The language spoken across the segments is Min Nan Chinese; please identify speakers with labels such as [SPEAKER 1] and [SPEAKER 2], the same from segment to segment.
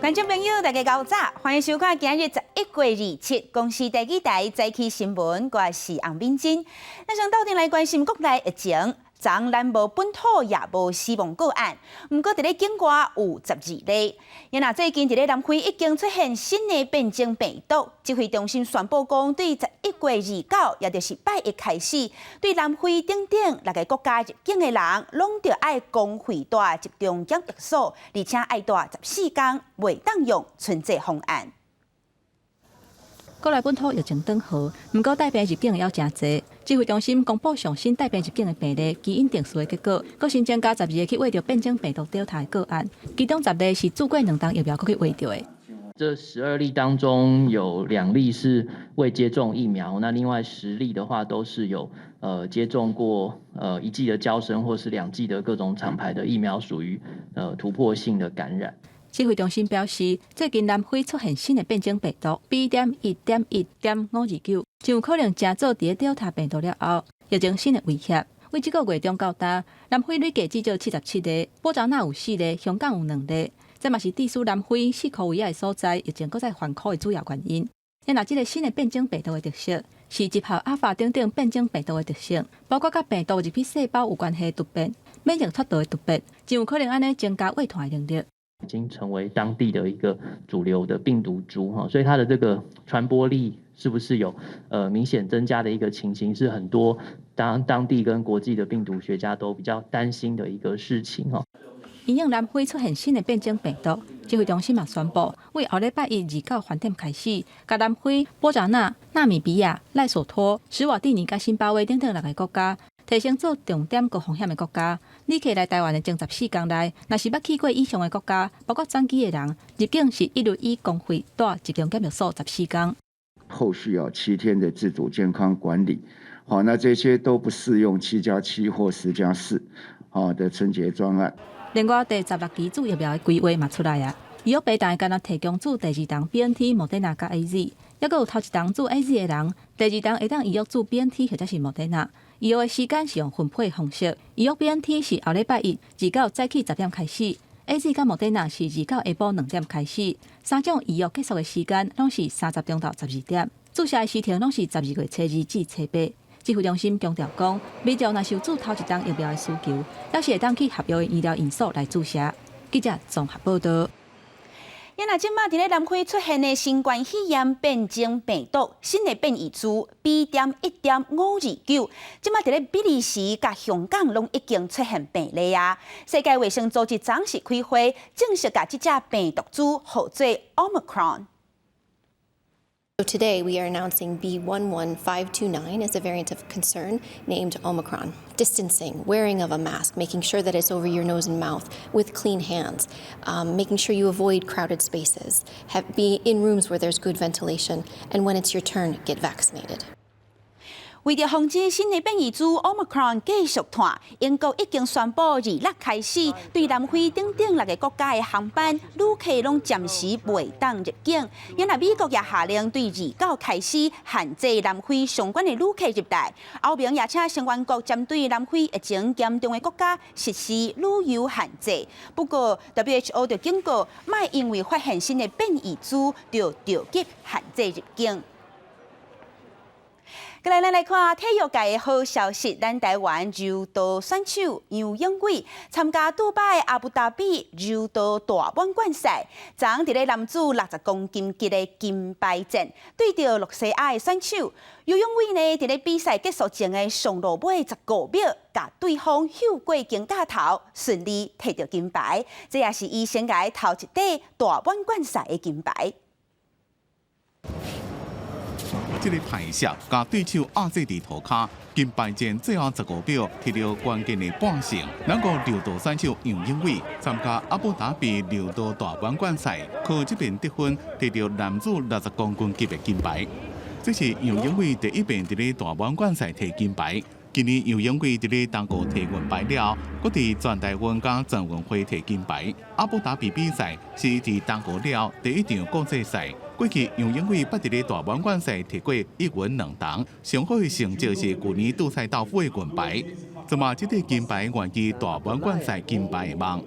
[SPEAKER 1] 觀眾朋友，大家𠢕早，歡迎收看今日11月27公視第二台早起新聞，我是洪敏珍。咱先鬥陣來關心國內疫情，昨咱無本土也無死亡個案，毋過佇咧境外有12例。啊若最近佇咧南非已經出現新的變種病毒，指揮中心宣布講，對11月29，也就是拜一開始，對南非等等六个國家入境的人，攏著愛公費蹛集中檢疫所，而且愛蹛14工，袂當用春節方案。
[SPEAKER 2] 國內本土疫情轉好，毋過帶病入境猶誠濟。指揮中心公布上新帶病入境的病例基因定序的結果，閣新增加12個去穢著變種病毒 Delta 的個案，其中10例是注過兩針疫苗閣去穢著的。
[SPEAKER 3] 這12例當中有2例是未接種疫苗，那另外10例的話都是有接種過一劑的嬌生或是2劑的各種廠牌的疫苗，屬於突破性的感染。
[SPEAKER 2] 指揮中心表示，最近南非出現新的變種病毒 B.1.1.529，真有可能成做佇咧 Delta 病毒了後，疫情新的威脅。為這個月中到今，南非累計至少77例，波札那有四例，香港有兩例。這嘛是致使南非四箍圍仔的所在疫情閣再翻箍的主要原因。若這个新的變種病毒的特色是集合阿法等等變種病毒的特性，包括佮病毒入去細胞有關係的突變、免疫脫逃的突變，真有可能按呢增加遺傳的能力。
[SPEAKER 3] 已經成為當地的一個主流的病毒株哈，所以它的這個傳播力是不是有明顯增加的一個情形，是很多當地跟國際的病毒學家都比較擔心的一個事情哈。
[SPEAKER 2] 因應南非出現新的變種病毒，指揮中心嘛宣布，為後禮拜一29飯點開始，共南非、波札那、納米比亞、賴索托、史瓦蒂尼佮辛巴威等等六个國家，提升做重點高風險的國家。旅客來台灣的前14工內，若是捌去過以上的國家，包括轉機的人，入境是一律以公費蹛集中檢疫所十四工。
[SPEAKER 4] 後續要7天的自主健康管理，好，那這些都不適用7加7或10加4，好的春節專案。
[SPEAKER 2] 另外，第16期注疫苗的規劃嘛出來啊，醫藥白單敢若提供注第二針 BNT、莫德納佮 AZ，抑閣有頭一針注 AZ 的人，第二針會當預約注 BNT 或者是莫德納。預約的時間是用分配方式，預約 BNT 是後禮拜一29早起10點開始，AZ 佮莫德納是29下晡2點開始。三種預約結束的時間攏是30中晝12點，注射的時程攏是12月初2至初8。指揮中心強調講，民眾若是有注頭一針疫苗的需求，猶是會當去合約的醫療院所來注射。記者綜合報道。
[SPEAKER 1] 啊若這馬佇咧南非出現的新冠肺炎變種病毒新的變異株 B.1.529，這馬佇咧比利時佮香港攏已經出現病例啊！世界衛生組織昨是開會，正式共這隻病毒株號做 Omicron。
[SPEAKER 5] So today we are announcing B11529 as a variant of concern named Omicron. Distancing, wearing of a mask, making sure that it's over your nose and mouth with clean hands, making sure you avoid crowded spaces, be in rooms where there's good ventilation, and when it's your turn, get vaccinated.
[SPEAKER 1] 為著防止新的變異株 Omicron 繼續傳，英國已經宣布26開始對南非等等六个國家的航班旅客攏暫時袂當入境。啊若美國也下令對29開始限制南非相關的旅客入台。歐盟也請成員國針對南非疫情嚴重的國家實施旅遊限制。不過 WHO 就警告，莫因為發現新的變異株，就著急限制入境。過來，咱來看體育界的好消息。咱台灣柔道選手楊勇緯參加杜拜阿布達比柔道大滿貫賽，昨佇咧男子60公斤級的金牌戰，對著露西亞的選手楊勇緯呢，佇咧比賽結束前的上落尾15秒，共對方搝過肩胛頭，順利摕著金牌。這也是伊生涯頭一塊大滿貫賽的金牌。
[SPEAKER 6] 這个歹勢共對手壓制佇塗跤，金牌戰最後15秒摕著關鍵的半勝。咱國柔道選手楊勇緯參加阿布達比柔道大滿貫賽，靠這邊得分摕著男子60公斤級的金牌。這是楊勇緯第一遍佇咧大滿貫賽摕金牌。今年楊勇緯佇咧東奧摕銀牌了，閣佇全大運佮全運會摕金牌。阿布達比比賽是佇東奧了第一場國際賽。過去楊勇緯捌佇咧大滿貫賽摕過一銀兩銅，上好的成績是舊年杜塞道夫的銀牌。這馬這塊金牌圓伊大滿貫賽金牌的夢。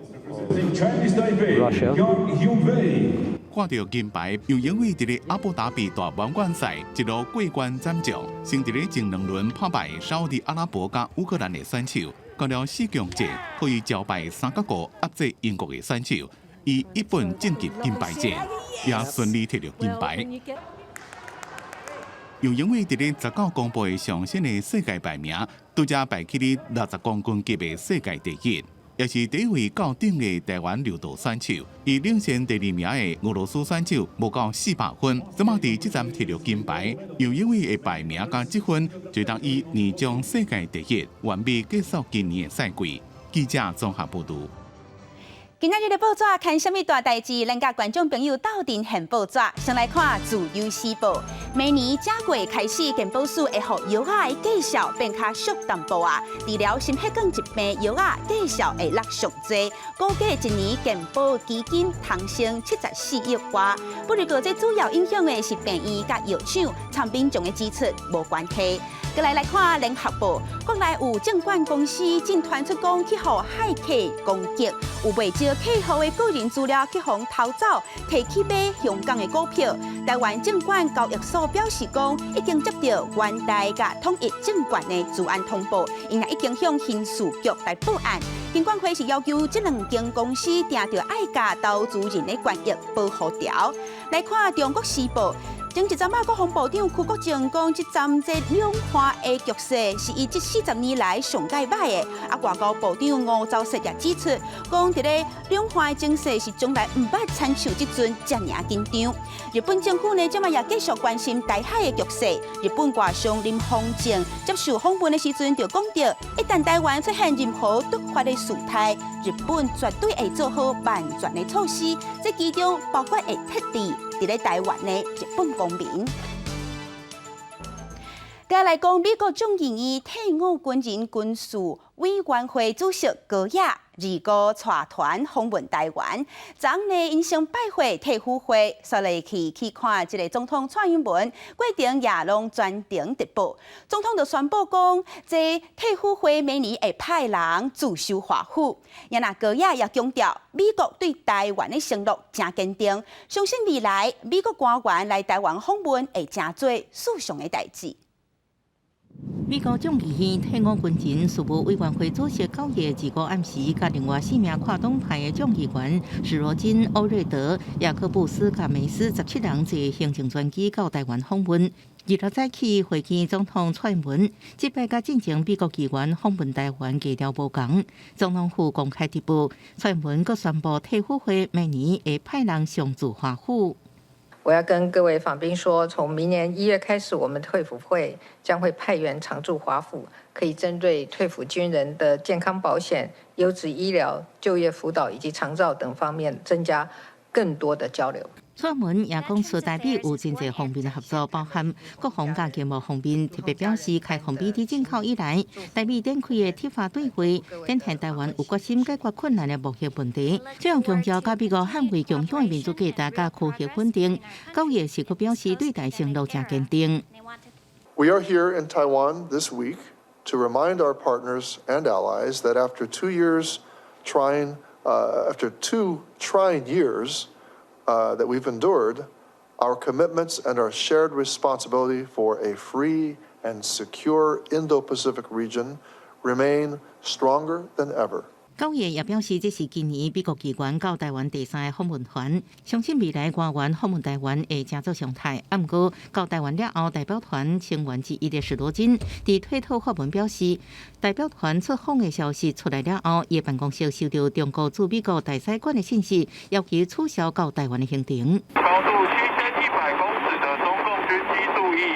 [SPEAKER 6] 看著金牌，楊勇緯佇咧阿布達比大滿貫賽一路過關斬將，先佇咧前兩輪拍敗沙烏地阿拉伯佮烏克蘭的選手，到了四強戰，予伊招敗3-5壓制英國的選手，以1分晉級金牌戰，也順利摕著金牌。楊勇緯佇咧19公布的上新的世界排名，拄才排起咧60公斤級的世界第一。也是第一位到頂的台灣柔道選手，伊領先第二名的俄羅斯選手無夠400分，這馬佇這站摕著金牌。楊勇緯的排名佮積分，就當以年終世界第一，完美結束今年的賽季。記者綜合報導。
[SPEAKER 1] 今仔日的報紙看啥物大代誌？咱佮觀眾朋友鬥陣現報紙，先來看《自由時報》。明年正月開始，健保署會予藥仔的價數變較俗淡薄仔！治療心血管疾病藥仔價數會落上濟，估計一年健保基金通省74億外。不過，這主要影響的是病院佮藥廠，參民眾的支出無關係。閣來來看《聯合報》，國內有證券公司竟傳出講去予駭客攻擊，有袂少客戶的個人資料去予偷走，提去買香港的股票。台灣證券交易所表示講，已經接著元大佮統一證券的資安通報，𪜶也已經向刑事局來報案。金管會是要求這兩間公司定著愛共投資人的權益保護牢。來看《中國時報》。前一陣仔，國防部長邱國正講，這陣這兩岸的局勢是伊這40年來上蓋歹的。啊，外交部長吳釗燮也指出，講佇咧兩岸的情勢是從來毋捌親像這陣遮爾緊張。日本政府呢，這馬也繼續關心台海的局勢。日本外相林芳正接受訪問的時陣就講著，一旦台灣出現任何突發的事態，日本絕對會做好萬全的措施，這其中包括會撤離佇咧台灣的日本公民。再來講，美國眾議院退伍軍人軍事委員會主席高野25帶團訪問台灣。昨昏呢，𪜶先拜會退輔會，煞來去看這个總統蔡英文，過程也攏全程直播。總統就宣布講，這退輔會明年會派人駐守華府。也若高野也強調，美國對台灣的承諾誠堅定，相信未來美國官員來台灣訪問會成做史上的代誌。
[SPEAKER 7] 美國眾議院退伍軍人事務委員會主席高野25暗時，佮另外四名跨黨派的眾議員史羅金、歐瑞德、雅克布斯、佮梅斯17人坐行政專機到台灣訪問。26早起會見總統蔡英文，這擺佮進前美國議員訪問台灣格調無仝。總統府公開直播，蔡英文閣宣布退輔會明年會派人常駐華府。
[SPEAKER 8] 我要跟各位訪賓說，從明年1月開始，我們退輔會將會派員常駐華府，可以針對退輔軍人的健康保險、優質醫療、就業輔導以及長照等方面增加更多的交流。
[SPEAKER 7] 蔡英文也講出台美有真濟方面的合作，包含國防佮經貿方面，特別表示開放 BT 進口以來，台美展開的鐵化對話，展現台灣有決心解決困難的貿易問題。最後強調，佮美國捍衛共享的民主價值佮科學穩定。高野時閣表示，對台承諾誠堅定。
[SPEAKER 9] We are here in Taiwan this week to remind our partners and allies that after two trying years that we've endured, our commitments and our shared responsibility for a free and secure Indo-Pacific region remain stronger than ever.
[SPEAKER 7] 高野也表示，這是今年美國議員到台灣第三个訪問團，相信未來官員訪問台灣會成做常態。啊，毋過到台灣了後，代表團成員之一的史羅金佇推特發文表示，代表團出訪的消息出來了後，伊辦公室收著中國駐美國大使館的信息，要求取消到台灣的行程。
[SPEAKER 10] 高度7100公尺的中共軍機注意，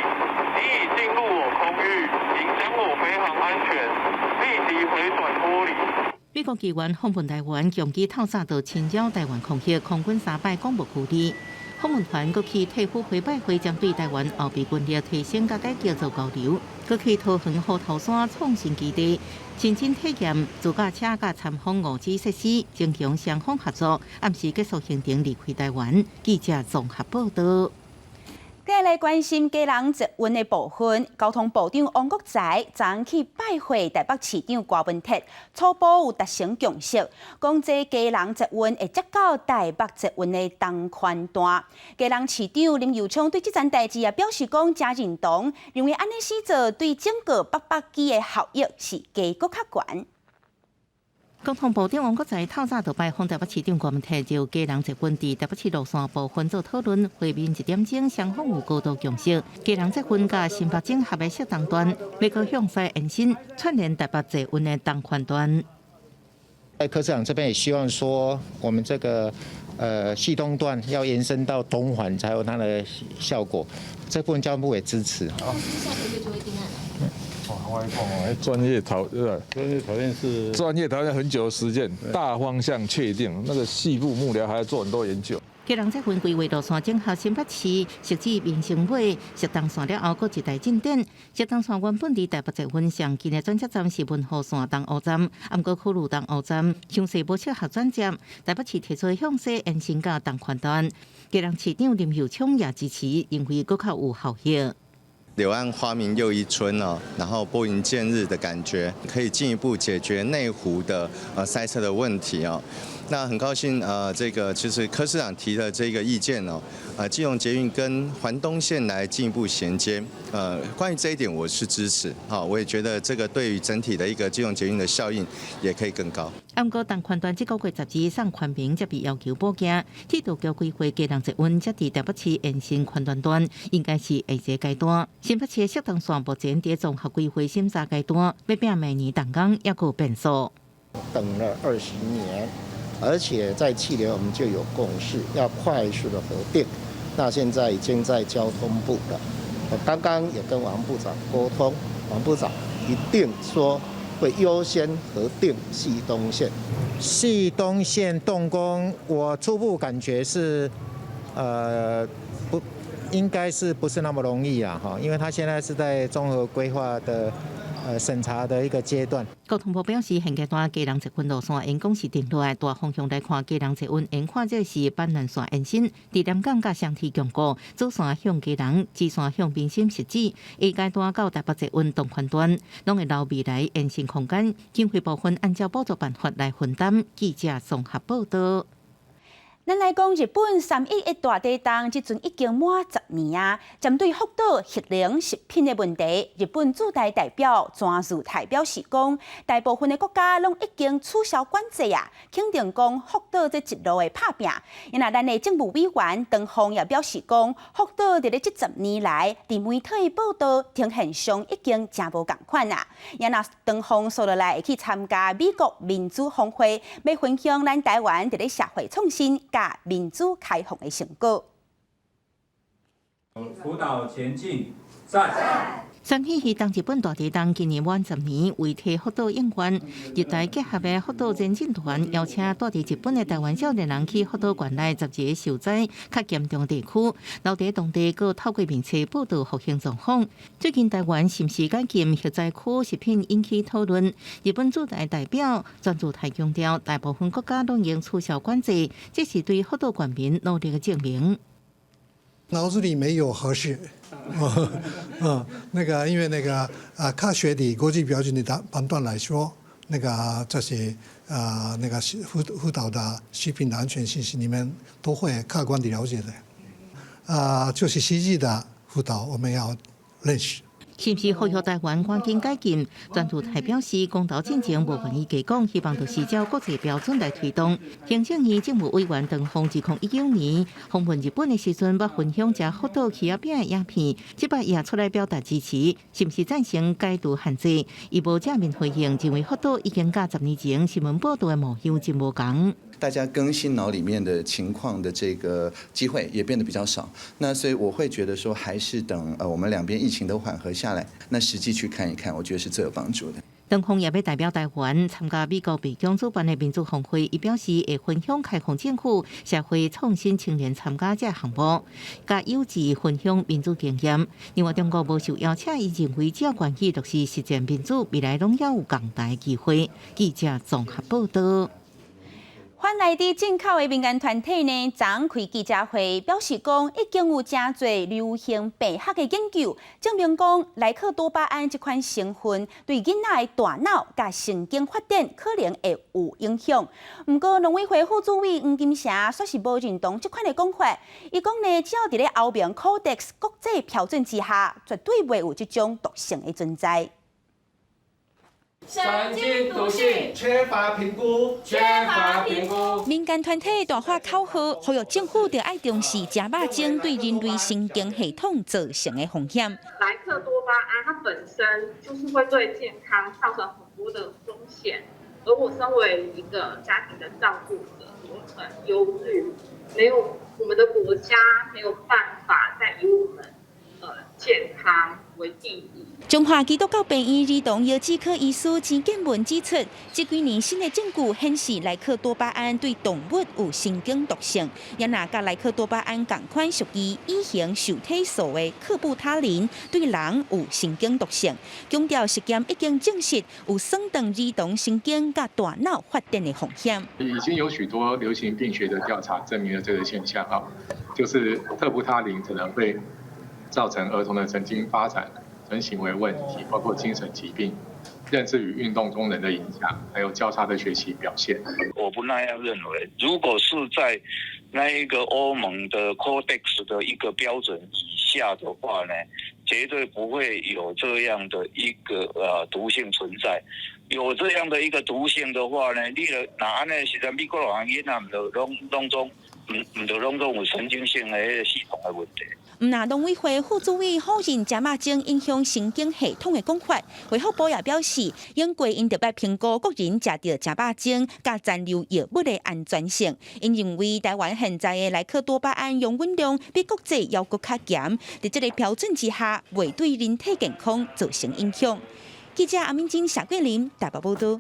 [SPEAKER 10] 你已進入我空域，影響我飛航安全，立即回轉脫離。
[SPEAKER 7] 美國議員訪問台灣，共機透早就侵擾台灣空域，空軍三擺講無距離。訪問團閣去退輔會拜會，針對台灣後備軍力提升佮改革做交流，閣去桃園虎頭山創新基地親身體驗自駕車佮參訪5G 設施，增強雙方合作。暗時結束行程離開台灣。記者綜合報導。
[SPEAKER 1] 再來關心基隆捷運的部分，交通部長王國材昨昏去拜會台北市長柯文哲，初步有達成共識，講這基隆捷運會接到台北捷運的東環段。基隆市長林右昌對這層代誌也表示講誠認同，認為按呢勢做對整個北北基的效益是加閣較懸。
[SPEAKER 7] 交通部長王國材透早就拜訪台北市長柯文哲，就基隆捷運佇台北市路線部分做討論，會面一點鐘，雙方有高度共識。基隆捷運佮新北整合的汐東段，欲閣向西延伸，串聯台北捷運的東環段。
[SPEAKER 11] 在柯市長這邊也希望說，我們這個汐東段要延伸到東環，才有它的效果。這部分交通部也支持。
[SPEAKER 12] 下個月就會定案了。
[SPEAKER 13] 專業討
[SPEAKER 12] 專業討論是
[SPEAKER 13] 專業討論很久的時間，大方向確定，那個細部幕僚還要做很多研究。
[SPEAKER 7] 基隆捷運規劃路線整合新北市，汐止民生尾，汐東線了後，閣一大進展。汐東線原本佇台北捷運上近的轉接站是文湖線東湖站，毋過考慮東湖站傷細無適合轉接，台北市提出向西延伸到東環段。基隆市長林右昌也支持，認為閣較有效益。
[SPEAKER 14] 柳暗花明又一村哦，然後撥雲見日的感覺，可以進一步解決內湖的塞車的問題哦。那很高興這個其實柯市長提的這個意見哦，基隆捷運跟環東線來進一步銜接，關於這一點我是支持，好，我也覺得這個對於整體的一個基隆捷運的效應也可以更高。
[SPEAKER 7] 毋過東環段這個月12送環評才被要求補件，鐵道局規劃基隆捷運才佇台北市延伸環東段，應該是下一個階段。新北市汐東線目前佇綜合規劃審查階段，欲拼明年動工猶閣有變數。
[SPEAKER 15] 等了20年，而且在去年我們就有共識，要快速的核定。那現在已經在交通部了，我剛剛也跟王部長溝通，王部長一定說會優先核定汐東線。
[SPEAKER 11] 汐東線動工，我初步感覺是，不應該是不是那麼容易啊？哈，因為他現在是在綜合規劃的審查的一個階段。
[SPEAKER 7] 交通部表示，現階段基隆捷運路線延講是定落來，大方向來看，基隆捷運延看這是板南線延伸，佇南港佮雙鐵共顧，主線向基隆，支線向民生汐止，下階段到台北捷運東環段，攏會留未來延伸空間，經費部分按照補助辦法來分擔。記者綜合報道。
[SPEAKER 1] 咱來講，日本3.11大地震，這陣已經滿10年啊。針對福島核能食品的問題，日本駐台代表泉自泰表示講，大部分的國家攏已經取消管制啊，肯定講福島這一路會拍拚。因為咱的政務委員唐鳳也表示講，福島佇咧這10年來，佇媒體報道呈現上已經誠無仝款啊。也若唐鳳紲落來會去參加美國民主峰會，欲分享咱台灣佇咧社會創新佮民主開放的成果。
[SPEAKER 16] 福島前進，讚！3.11
[SPEAKER 7] 東日本大地震今年滿10年，為替福島應援，日台結合的福島前進團邀請蹛佇日本的台灣少年人去福島縣內12个受災較嚴重地區，留佇當地閣透過面冊報道復興狀況。最近台灣是毋是解禁核災區食品引起討論？日本駐台代表泉自泰強調，大部分國家攏已經取消管制，這是對福島縣民努力的證明。
[SPEAKER 17] 腦子裡沒有核食，那個因為那個啊科學的國際標準的判斷來說，那個這些啊那個福島的食品的安全信息，你們都會客觀的了解的。啊，就是實際的福島，我們要認識。
[SPEAKER 7] 是毋是呼籲台灣趕緊解禁？泉自泰表示，公投進前無願意加講，希望就是照國際標準來推動。行政院政務委員唐鳳2019年訪問日本的時陣，捌分享食福島魚仔餅的影片，這擺也出來表達支持，是毋是贊成解除限制？伊無正面回應，認為福島已經佮10年前新聞報道的模樣真無仝。
[SPEAKER 18] 大家更新腦裡面的情況的這個機會也變得比較少，那所以我會覺得說，還是等我們兩邊疫情都緩和下來，那實際去看一看，我覺得是最有幫助的。
[SPEAKER 7] 唐鳳也欲代表台灣參加美國白宮主辦的民主峰會，伊表示會分享開放政府、社會創新青年參加這項目，佮有志分享民主經驗。另外，中國無受邀請，伊認為只要願意落實實踐民主，未來攏猶有仝大機會。記者綜合報道。
[SPEAKER 1] 反萊豬進口的民間團體呢，昨開記者會表示講，已經有誠濟流行病學的研究，證明講萊克多巴胺這款成分對囡仔的大腦佮神經發展可能會有影響。毋過農委會副主委黃金城煞是無認同這款的講法。伊講呢，只要佇咧歐盟 Codex 國際標準之下，絕對袂有這種毒性的存在。
[SPEAKER 19] 神經毒性
[SPEAKER 20] 缺乏評估，
[SPEAKER 19] 缺乏評估。
[SPEAKER 1] 民間團體大喊口號，呼籲政府著愛重視食肉精對人類神經系統造成的風險。
[SPEAKER 21] 萊克多巴胺它本身就是會對健康造成很多的風險，而我身為一個家庭的照顧者，我很憂慮，沒有我們的國家沒有辦法再以我們健康為第一。
[SPEAKER 1] 中華基督教病院兒童藥劑科醫師錢建文指出，這幾年新的證據顯示萊克多巴胺對動物有神經毒性，也若佮萊克多巴胺仝款屬於乙型受體素的克布他林對人有神經毒性。強調實驗已經證實有損斷兒童神經佮大腦發展的風險。
[SPEAKER 22] 已經有許多流行病學的調查證明了這個現象啊，就是特布他林可能會造成兒童的神經發展跟行為問題，包括精神疾病、認知與運動功能的影響，還有較差的學習表現。
[SPEAKER 23] 我不那樣認為，如果是在那一個歐盟的 Codex 的一個標準以下的話呢，絕對不會有這樣的一個毒性存在。有這樣的一個毒性的話呢，你著若按呢，實在美國人囡仔毋著攏總毋著攏總有神經性的彼個系統的問題。
[SPEAKER 1] 毋但農委會副主委否認食肉精影響神經系統的講法，衛福部也表示，英國𪜶著愛評估國人食著食肉精佮殘留藥物的安全性。𪜶認為台灣現在的萊克多巴胺容忍量比國際要閣較嚴，佇這個標準之下，袂對人體健康造成影響。記者阿敏晶、謝桂林台北報導。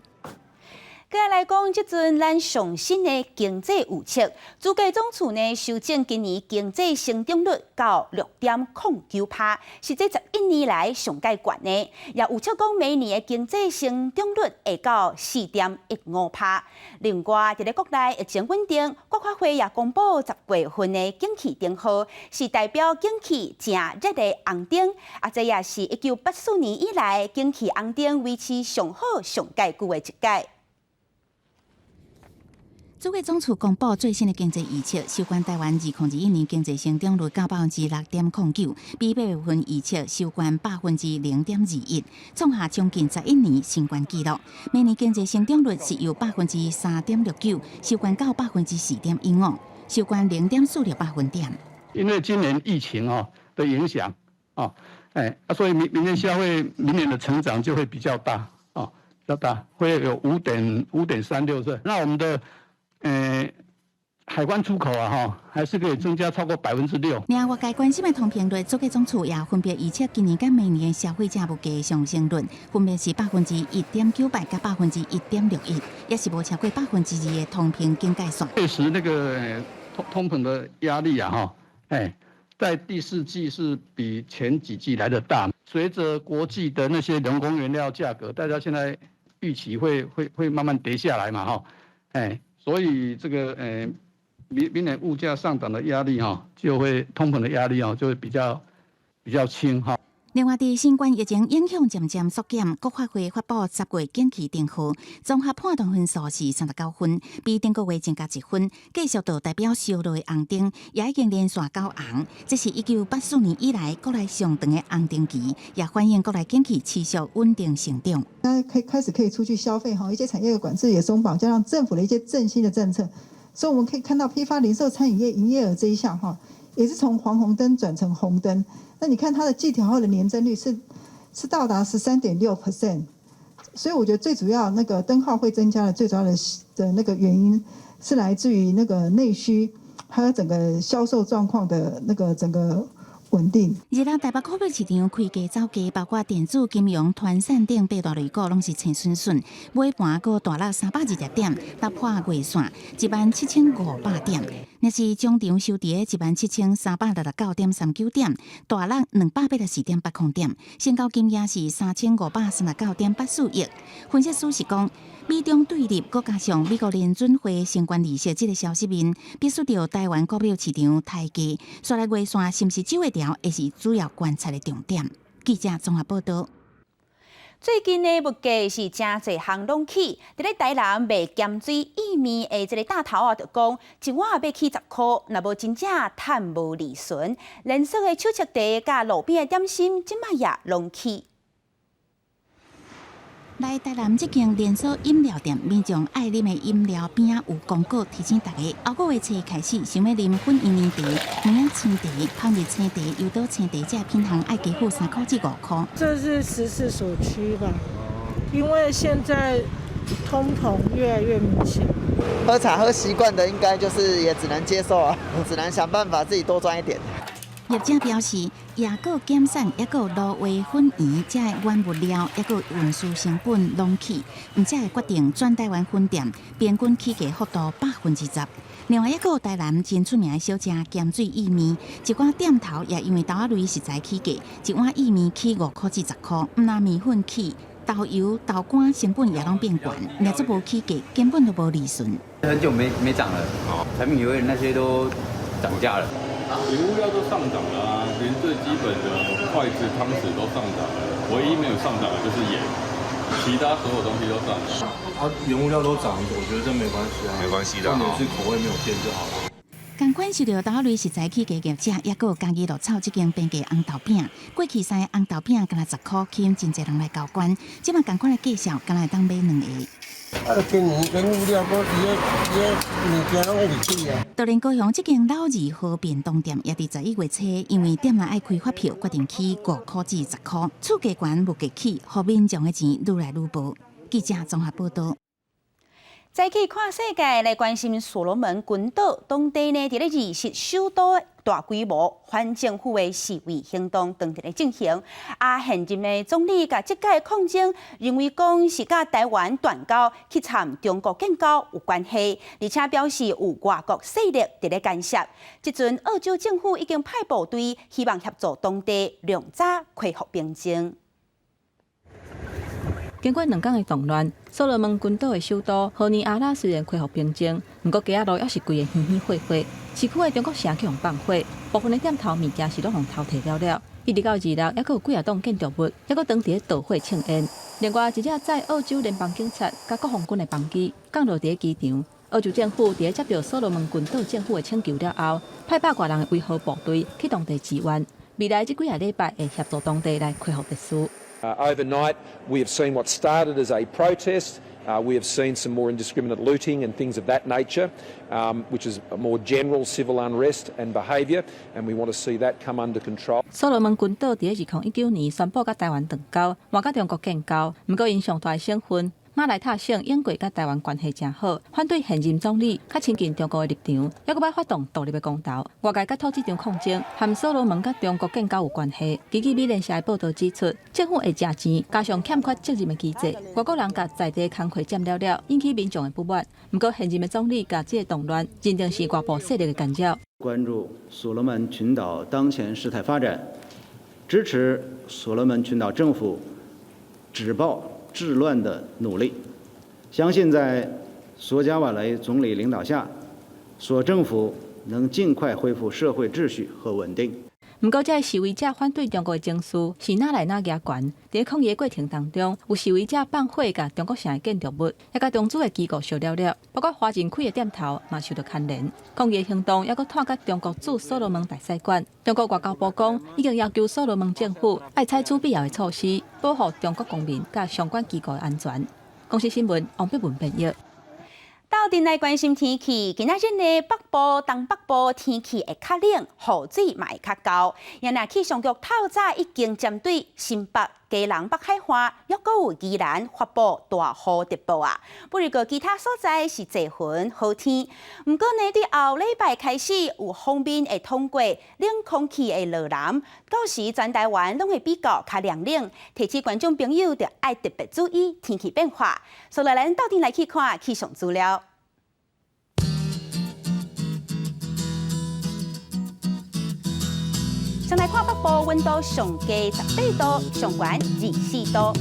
[SPEAKER 1] 閣來講，這陣咱上新的經濟預測，主計總處呢修正今年經濟成長率到6.09%，是這11年來上蓋懸的。也預測講，明年的經濟成長率會到4.15%。另外，佇咧國內疫情穩定，國發會也公布10月份的景氣燈號，是代表景氣誠熱的紅燈。啊，這也是1984年以來景氣紅燈維持上好上蓋久的一屆。
[SPEAKER 24] 主計總處公布最新的經濟預測，收懸台灣2021年經濟成長率到6.09%，比8月份預測收懸0.21%，創下將近11年新懸紀錄。明年經濟成長率是由3.69%收懸到4.15%，收懸0.46百分點。
[SPEAKER 25] 因為今年疫情哦的影響哦，哎，所以明年消費明年的成長就會比較大哦，比較大，會有5.36歲。那我們的海關出口啊，哈，還是可以增加超過6%。
[SPEAKER 24] 另外，外界關心的通膨率，主計總處也分別預測今年佮明年消費者物價上升率，分別是1.98%佮1.61%，也是無超過2%的通膨警戒線。
[SPEAKER 25] 確實，那個通膨的壓力啊，哈，哎，在第四季是比前幾季來得大。隨着國際的那些人工原料價格，大家現在預期會慢慢跌下來嘛，哈，哎。所以這個明年物價上漲的壓力哈，就會通膨的壓力哦，就會比較輕哈。
[SPEAKER 24] 另外，佇新冠疫情影響漸漸縮減，國發會發布10月景氣燈號，綜合判斷分數是39分，比頂個月增加1分，繼續就代表燒熱的紅燈，也已經連續9紅。這是1984年以來國內上長的紅燈期，也反映國內景氣持續穩定成長。
[SPEAKER 26] 那可以開始可以出去消費哈，一些產業的管制也鬆綁，加上政府的一些振興的政策，所以我們可以看到批發、零售、餐飲業營業額這一項哈，也是從黃紅燈轉成紅燈。那你看它的季調後的年增率是到達13.6%，所以我覺得最主要那個燈號會增加的最主要的那個原因是來自於那個內需，還有整個銷售狀況的那個整個穩定。
[SPEAKER 24] 日日台北股票市場開低走低，包括電子、金融、傳產等八大類股攏是穿順順，尾盤閣大落320點，突破月線17,500點。若是終場收佇17,369.39點，大落284.80點，成交金額是3,539.84億。分析師是講，美中對立，閣加上美國聯準會升懸利息這个消息面，逼使著台灣股票市場抬價，紲來月線是毋是守會牢，會是主要觀察的重點。記者綜合報道。
[SPEAKER 1] 最近的物價是誠濟項攏起，佇咧台南賣鹹水意麵的這个大頭仔就講，一碗欲起10箍，若無真正趁無利潤。連鎖的手冊茶佮路邊的點心，這擺也攏起。
[SPEAKER 24] 來台南這間連鎖飲料店，民眾愛啉的飲料邊仔有廣告提醒大家，後個月初開始，想欲啉粉圓奶茶、梅仔青茶、芳熱青茶、優多青茶，這品項愛加付3箍至5箍。
[SPEAKER 2] 這是時勢所趨吧，因為現在通膨越來越明顯。
[SPEAKER 3] 喝茶喝習慣的，應該就是也只能接受啊，只能想辦法自己多賺一點。
[SPEAKER 24] 業者表示，抑閣減產，抑閣滷味粉圓，這原物料，抑閣運輸成本攏起，毋才會決定全台灣分店平均起價幅度10%。另外一個台南真出名的小食鹹水意麵，一寡店頭也因為豆仔類食材起價，一碗意麵起5箍至10箍，毋但麵粉起，豆油、豆乾成本也攏變懸，若做無起價，根本就無利潤。
[SPEAKER 4] 很久沒漲了，柴米油鹽那些都漲價了。
[SPEAKER 5] 原物料都上漲了啊，連最基本的筷子、湯匙都上漲了，唯一沒有上漲的就是鹽，其他所有東西都上漲。
[SPEAKER 6] 啊，原物料都漲，我覺得這沒關係啊，
[SPEAKER 20] 沒關係的，
[SPEAKER 6] 重點是口味沒有變就好了。
[SPEAKER 24] 仝款受著豆類食材起價業者，抑閣有嘉義鹿草這間平價紅豆餅，過去三个紅豆餅干焦10箍，吸引真濟人來交關。這馬仝款的價數，干焦會當買兩個。
[SPEAKER 27] 啊，今年原物料閣伊个伊个物件攏一直起啊。
[SPEAKER 24] 就連高雄這間老字號便當店，也佇11月初，因為店內愛開發票，決定起5箍至10箍，厝價懸物價起，予民眾的錢愈來愈無。記者綜合報道。
[SPEAKER 1] 再去看世界來關心所羅門群島當地呢，佇咧二十首都大規模反政府的示威行動當佇咧進行。啊，現任的總理共這擺抗爭，認為講是佮台灣斷交去參中國建交有關係，而且表示有外國勢力佇咧干涉。這陣澳洲政府已經派部隊，希望協助當地量早恢復平靜。
[SPEAKER 28] 經過兩工的動亂，所羅門群島的首都荷尼阿拉雖然恢復平靜，毋過街仔路猶是規个煙煙火火。市區的中國城去予放火，部分的店頭物件是攏予偷提了了。一直到二六，猶閣有幾仔棟建築物，猶閣當佇咧著火衝煙。另外，一隻載澳洲聯邦警察佮國防軍的班機降落佇咧機場。澳洲政府佇咧接到所羅門群島政府的請求了後，派百外人的維和部隊去當地支援。未來這幾个禮拜會協助當地來恢復秩序。
[SPEAKER 29] Overnight, we have seen what started as a protest. We have seen some more indiscriminate looting and things of that nature, which is a more general civil unrest and behaviour, and we want to see that come under control.
[SPEAKER 28] 所羅門群島佇2019年宣布佮台灣斷交，嘛佮中國建交。毋過，𪜶上大的省份馬來塔省永過佮台灣關係誠好，反對現任總理較親近中國的立場，猶閣欲發動獨立的公投。外界佮討這場抗爭和所羅門佮中國建交有關係。根據美聯社的報道指出，政府會食錢，加上欠缺責任的機制，外國人共在地工課佔了了，引起民眾的不滿。毋過現任的總理共這个動亂認定是外部勢力的干擾。
[SPEAKER 30] 關注所羅門群島當前事態發展，支持所羅門群島政府止暴治亂的努力，相信在索加瓦雷總理領導下，索政府能盡快恢復社會秩序和穩定。
[SPEAKER 28] 毋過，這个示威者反對中國的情緒是愈來愈加懸。佇抗議的過程當中，有示威者放火共中國城的建築物，也共中資的機構燒了了，包括華人開的店頭嘛受著牽連。抗議行動猶閣拖到中國駐所羅門大使館。中國外交部講，已經要求所羅門政府愛採取必要的措施，保護中國公民佮相關機構的安全。公視新聞王碧文編譯。
[SPEAKER 1] 鬥陣來關心天氣，今仔日呢北部、東北部天氣會較冷，雨水嘛會較厚。因為氣象局透早已經針對新北、基隆北海岸，抑閣有宜蘭發布大雨特報啊。不過其他所在是濟雲好天。毋過呢，對後禮拜開始有鋒面會通過冷空氣會落南，到時全台灣攏會比較較涼冷，提醒觀眾朋友著愛特別注意天氣變化。所以咱鬥陣來去看氣象資料。先來看北部溫度上低18度，上懸24度。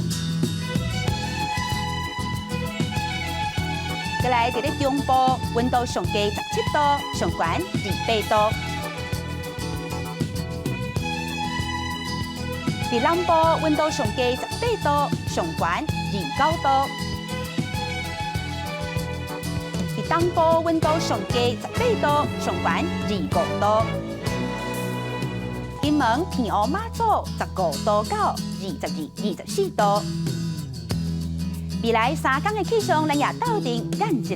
[SPEAKER 1] 再來佇咧中部溫度上低17度，上懸28度。佇南部溫度上低18度，上懸29度。佇東部溫度上低18度，上懸25度。金門、澎湖、馬祖15度到22、24度。未來3工的氣象，咱也鬥陣看一下。